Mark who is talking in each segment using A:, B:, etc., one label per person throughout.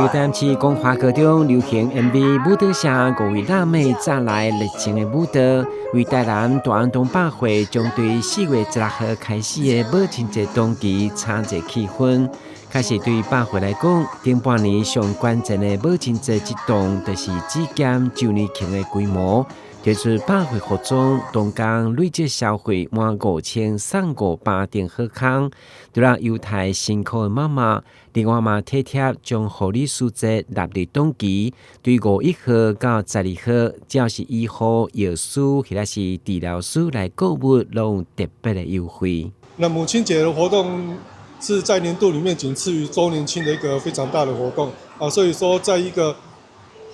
A: 台南市光華高中流行 MV 舞蹈社五位辣妹紮來熱情的舞蹈，為台南大安東百貨將對4月16號開始的母親節檔期炒熱氣氛。確實對百貨來講，頂半年上關鍵的母親節這檔，就是只減週年慶的規模。推出百貨服裝，當工累積消費滿5000送500頂好康，除了優待辛苦的媽媽，另外嘛體貼將護理師節納入檔期，對5月1號到12號，只要是醫護、藥師或者是治療師來購物，攏有特別的優惠。
B: 那母親節的活動是在年度裡面僅次於週年慶的一個非常大的活動啊，所以說在一個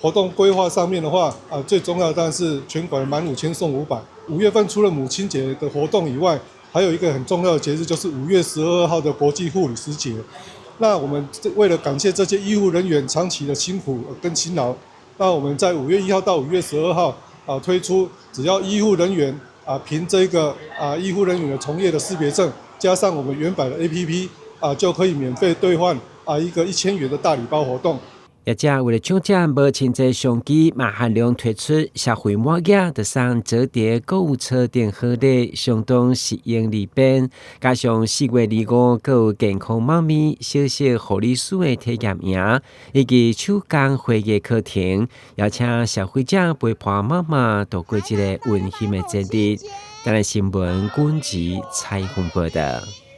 B: 活動規劃上面的話，啊，最重要當然是全館滿5000送500。5月份除了母親節的活動以外，還有一個很重要的節日，就是5月12號的國際護理師節。那我們為了感謝這些醫護人員長期的辛苦跟辛勞，那我們在5月1號到5月12號啊，推出只要醫護人員啊，憑這個啊醫護人員的從業的識別證，加上我們遠百的 APP 啊，就可以免費兌換啊一個1000元的大禮包活動。
A: 業者為了搶佔母親節商機，嘛限量推出消費滿額就送摺疊購物車頂好禮，相當實用利便。加上4月25，閣有健康媽咪小小護理師的體驗營，以及手工繪藝課程，邀請消費者陪伴媽媽度過這個溫馨的節日。台南新聞軍籍採訪報道。